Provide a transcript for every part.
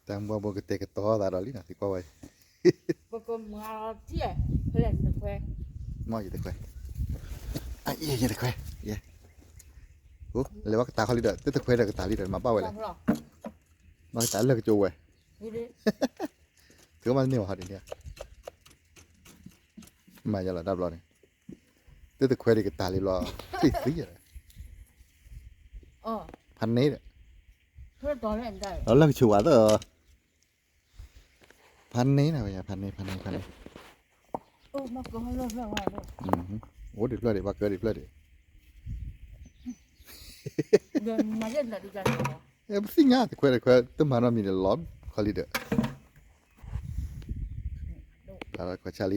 တၢ်မုၢ်ဘှီဘိကတဲာ်ကတီၤသးဒီးလံနီၤ သံကွၢ်ဝဲ, မ့ၢ်ယတခွဲ, ယတခွဲ, ယဲ, လဲၤဘၣ်ကတၢၢ်ခီလံဒီး တတခွဲဒီးကတၢၢ်လံဒီး မၤဘၣ်ဝဲလဲၣ်, ဘၣ်ကတၢၢ်လၢကကၠိဝဲ, သုမၤတန့ၢ်ဘၣ်ဟီဒ်န့ၣ်, မၤယလီၤတဘျီန့ၣ်, တတခွဲဒီးကတၢၢ်လံဘျီ, သံသံ, ဖးန့ၣ်ဒီး, လၢကဆိးဝဲသၢ, ဖးန့ၣ်နၤဝဲယၤ ဖးန့ၣ် ဖးန့ၣ် ဖးန့ၣ်, အိၣ်ဒံးဖျၢၣ်ဒံး ဘၣ်ကၢဒံးဖျၢၣ်ဒံး, ပသ့ၣ်ညါတခွဲတခွဲ တမၤနီတမံၤဒီးလီၤခီလံဒီး, တၢ်လီၤခွဲးဆါလံ,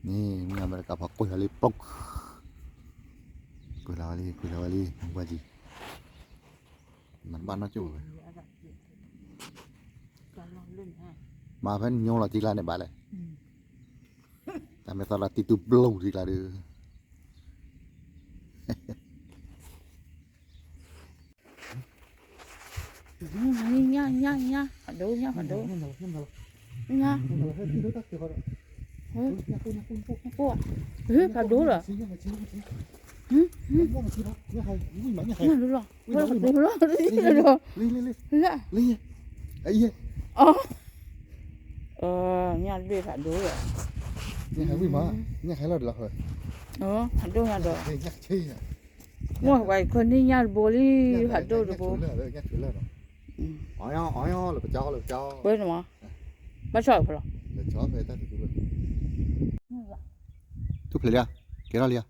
န့ၣ် မ့ၢ်အမဲရကၤဖးကွံာ်လီၤလံ ပျိ, ကွံာ်လီၤဝဲလံ ကွံာ်လီၤဝဲလံ ဝဲကံ, မၤတဘၣ်နီၢ်ကၠိၣ်ဝဲ, မၤဖဲညိလီၤထံကျါန့ၣ်ဘၣ်လဲၣ်, တၢ်မ့ၢ်သီလီၤတံၢ်တူၢ်ပျိထံကျါဒီး ညါ ညါ ညါ ဖးဒိၣ် ညါ ဖးဒိၣ်, ညါ, ဖးဒိၣ်လီၤ, ညါတဘ့ၣ်ဖးဒိၣ်လီၤ, ဖးဒိၣ်ညါဒီး, မ့ၢ်ဝဲခွဲန့ၢ်ညါတဘိလံ, ဖးဒိၣ်တဘိ, ဝဲန့ၣ်မး, ဘၣ်ဆီၣ်ဖဲလီၤ, ထူၣ်ဖျဲးလံဧါ, ကဲထီၣ်လံဧါ,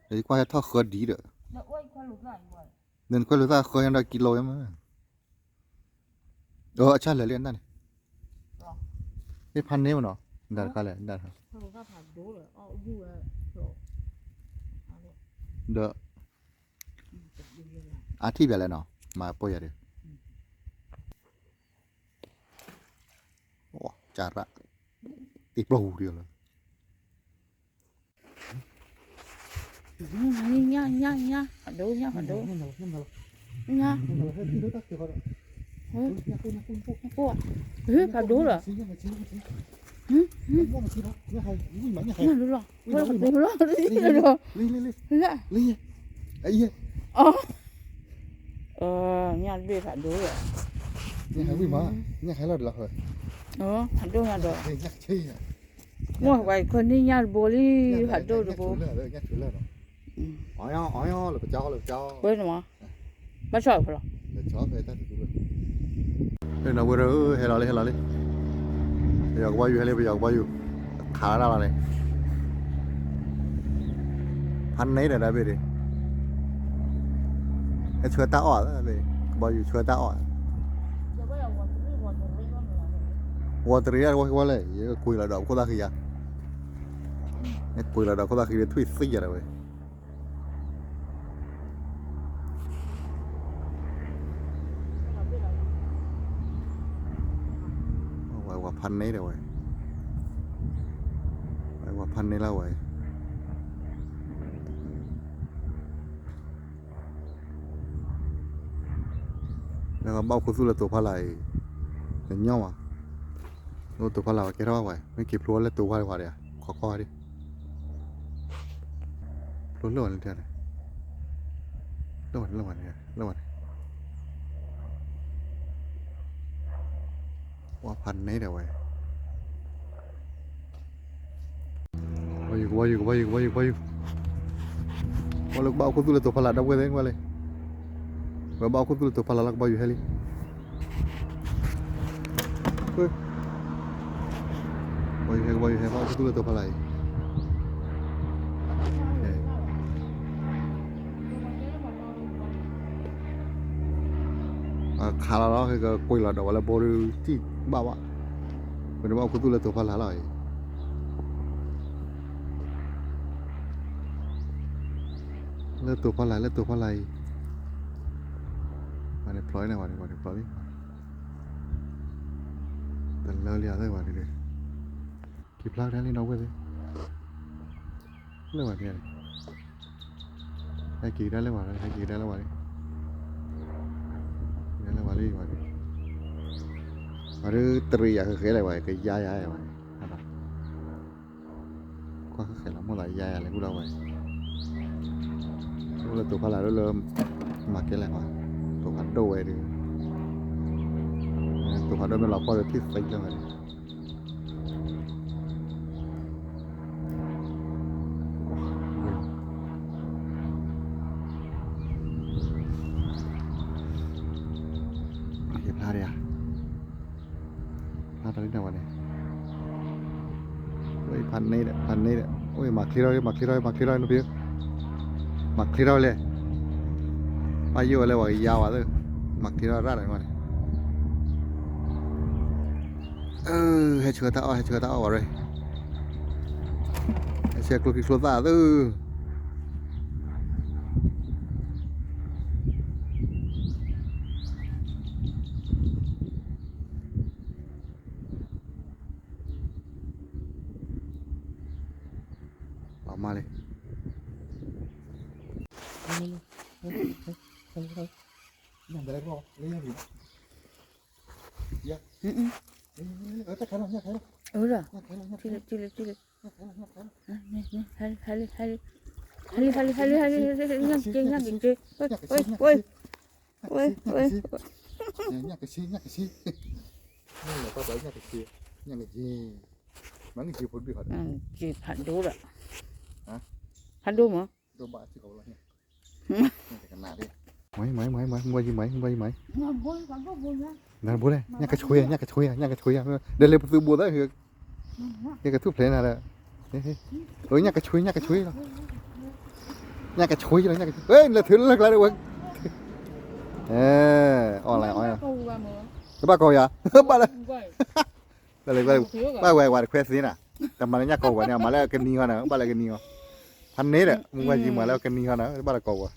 ယကွၢ်ဟဲထီၣ်ဃၢဒံးဒီး, နခွဲးလိာ်သၣ်ဃၢညါဒီးကံလိဝဲမး, အဆၣ်လၢာ်လံအနၢ်န့ၣ်, မ့ၢ်ဖးန့ၢ်မနီၤ, ဒၣ်တခါလဲၣ်, ဒီး အါထံၣ်ပၠးလဲၣ်နီၤ, မၤပိာ်ယၤဒီး, ကၢ်ရၣ်, တံၢ်ပျီၢ်ဟူဒီးလီၤ, ညါ ညါ ညါ ဖးဒိၣ် ညါ ဖးဒိၣ်, ညါ, ဖးဒိၣ်လီၤ, ဖးဒိၣ်လီၤ, ညါတဘ့ၣ်ဖးဒိၣ်လီၤ, ဖးဒိၣ်ညါဒီး, မ့ၢ်ဝဲခွဲန့ၢ်ညါတဘိလံ, ဖးဒိၣ်တဘိ, ဝဲန့ၣ်မး, ဘၣ်ဆီၣ်ဖဲလီၤ, ဝဲဒီး ဟဲလီၤလံ ဟဲလီၤလံ, ပယီၤကဘီယူၤဟဲလံ ပယီၤကဘီယူၤ, ခးဝဲဒၣ်လီၤန့ၣ်, ဖးန့ၢ်ဒီးတၢ်ဘ့ၣ်ဒံး, ဟဲဆှၢတၢ်အီၣ်, ကဘီယူၤဆှၢတၢ်အီၣ်, ဝီၤတရံးဝဲလဲၣ်, ယကွံာ်လီၤဒီးခိၣ်သၣ်ဃံယါ, ယကွံာ်လီၤဒီးခိၣ်သၣ်ဃံဒီး ထွံၣ်သံယၤဒီးဝဲ ဝဲဝဲဖးန့ၢ်ဒီးဝဲ, ဝဲဝဲဖးန့ၢ်လၢဝဲ, လၢကဘၣ်အိၣ်ခိၣ်သူၣ်လၢတိၤဖီလာ်အံၤ, တညီဘၣ်, လၢတိၤဖီလာ်ဝဲကဲထီၣ်ဝဲ, မ့ၢ်က့ၤဖျိလၢတိၤဖီလာ်ဝဲဒၣ်, ခီခီဒံး, ဖျိလၢဝဲန့ၣ်, လၢဝဲန့ၣ် လၢဝဲန့ၣ်, လၢဝဲန့ၣ်, ဝဲဖးန့ၢ်ဒီးဝဲ ကဘီယူၤ ကဘီယူၤ ကဘီယူၤ ကဘီယူၤ ကဘီယူၤ, ဝဲလၢကဘၣ်အိၣ်ခိၣ်သူၣ်လၢတိၤဖီလာ်ဒီပုၢ်ဝဲၢ်သ့ၣ်န့ၣ်ဝဲလံ, ဝဲဘၣ်အိၣ်ခိၣ်သူၣ်လၢတိၤဖီလာ်လၢကဘီယူၤဟဲလံ, ကဘီယူၤဟဲ ကဘီယူၤဟဲ ဘၣ်အိၣ်ခိၣ်သူၣ်လၢတိၤဖီလာ်အံၤ ခးလီၤလီၤ ကကွံာ်လီၤဒီးဝဲလၢဘိဒုးတံၢ်ဘၣ်ဘၣ်, ဝဲန့ၣ်ဘၣ်အိၣ်ခိၣ်သူၣ်လၢတိၤဖီလာ်လီၤအံၤ, လၢတိၤဖီလာ် လၢတိၤဖီလာ်အံၤ, ဝဲန့ၣ်ဖျိန့ၣ် ဝဲန့ၣ် ဝဲန့ၣ်ဖျိလံ, တလၢလံအသးဝဲန့ၣ်, က့ၤဖျါကဒါလံဒီပုၢ်ဝဲၢ်သ့ၣ်, လၢဝဲန့ၣ် ဟဲက့ၤကဒါလၢဝဲ, ဟဲက့ၤကဒါလၢဝဲ, ကဒါလၢဝဲလံဝဲ, ဝဲဒၣ်တရံးယၤဃဲဃဲလၢဝဲ ကယါယၤဝဲ, ကွၢ်ဃဲဃဲလီၤ မိၢ်သးယါယၤလဲၤကူၣ်ဒီးဝဲ, အိၣ်လၢတိၤဖးလၢ်လၢ မၤကဲလဲၣ်, တိၤဖးဒိၣ်ဝဲဒီး, တိၤဖးဒိၣ်မ့ၢ်လီၤပှီၢ်ဒီးထံၣ်သံလၢဝဲန့ၣ် ယဖျါဒံးဧါ, ဖျါတၢ်လံန့ၣ်ဝဲန့ၣ်, ဖးန့ၣ်ဒီး ဖးန့ၣ်ဒီး အိၣ် မၤချ့ထီၣ် မၤချ့ထီၣ် မၤချ့ထီၣ် မၤချ့ထီၣ်လဲၣ်, ဘၣ်ယိၣ်ဝဲလၢပှၤကယါဝဲသ့ၣ်, မၤချ့ထီၣ်ရၣ်ဒီးန့ၣ်, ဟဲဆှၢတၢ်အီၣ် ဟဲဆှၢတၢ်အီၣ်ဝဲ, ဟဲဆှၢကျိချံကျိသၣ်သ့ၣ် အမါလံ, ဟဲလံ ဟဲလံ ဟဲလံ ဟဲလံ ဟဲလံ ဟဲလံ ဟဲလံ ဟဲလံ ဟဲလံ ဟဲလံ ညၣ်ကဆ့ ညၣ်ကဆ့ ညၣ်ကဆ့ ညၣ်ကဆ့ ညၣ်ကဆ့ မ့ၢ်လီၤပှၤဘၣ်ညၣ်ကဆ့ ညၣ်ကဆ့ ဖးဒိၣ်ဒီး ဖးဒိၣ်မး ဒိၣ်ဘၣ်စ့ၢ်ကီးလီၤ မၤ မၤ မၤ မၤ မၤ မၤ မၤ နၤဘိလဲၣ် ညၣ်ကဆ့ ညၣ်ကဆ့ ညၣ်ကဆ့ ဒီးလၢပသူဘိသး ယကထူၣ်ဖျဲးနၤဒီး ညၣ်ကဆ့ ညၣ်ကဆ့လီၤ ညၣ်ကဆ့လီၤ ညၣ်ကဆ့ လၢထုးလၢကျါဒီးဝဲ အီၣ်လဲၣ် အီၣ် တဘၣ်ကီၢ်ယၤ ဘၣ်လၢ ဘၣ်ဝဲဝဲတခွဲသ့နၤ တမၤလၢညၣ်ကီၢ်ဝဲန့ၣ် မၤလၢကနံၤဟီနၤ ဘၣ်လၢကနံၤဟီ ဖးန့ၣ်ဒီး မုၢ်ဝဲယံၤမၤလၢကနံၤဟီနၤ ဘၣ်လၢကီၢ်ဝဲ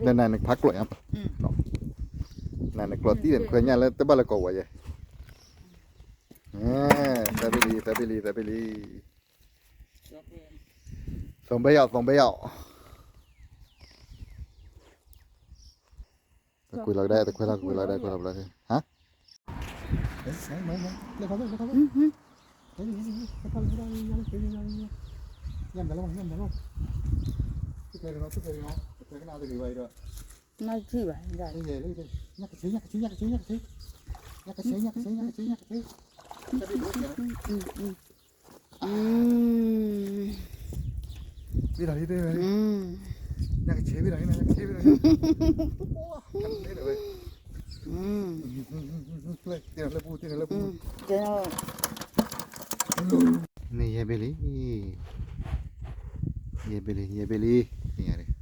နနၤနကဖးကျိးညါ နနကျိးတံၢ်ဒီးနခွဲညၣ်လၢတဘၣ်လၢကီၢ်ဝဲယဲ သးဘ့ၣ်လံ သးဘ့ၣ်လံ သးဘ့ၣ်လံ သွင်ဘဲရောက် သွင်ဘဲရောက် တခွဲလီၤကဒါ တခွဲလီၤ တခွဲလီၤကဒါ တခွဲလီၤကဒါ ဟါ ညၣ်မတၤလီၤ ညၣ်မတၤလီၤ တခွဲကနၣ်တဂ့ၤဘၣ်ဒီး နထံၣ်ဘၣ် ညၣ်ကဆ့ ညၣ်ကဆ့ ညၣ်ကဆ့ ညၣ်ကဆ့ ညၣ်ကဆ့ ညၣ်ကဆ့ ညၣ်ကဆ့ ညၣ်ကဆ့ ညၣ်ကဆ့ ညၣ်ကဆ့ ညၣ်ကဆ့ ဘၣ်လံ ညၣ်ကဆ့ဘၣ်လံ ညၣ်ကဆ့ဘၣ်လံ တ့လၢပူၤ တ့လၢပူၤ န့ၣ်ယဲဘ့ၣ်လံ ယဲဘ့ၣ်လံ ယဲဘ့ၣ်လံ ယဲဘ့ၣ်လံ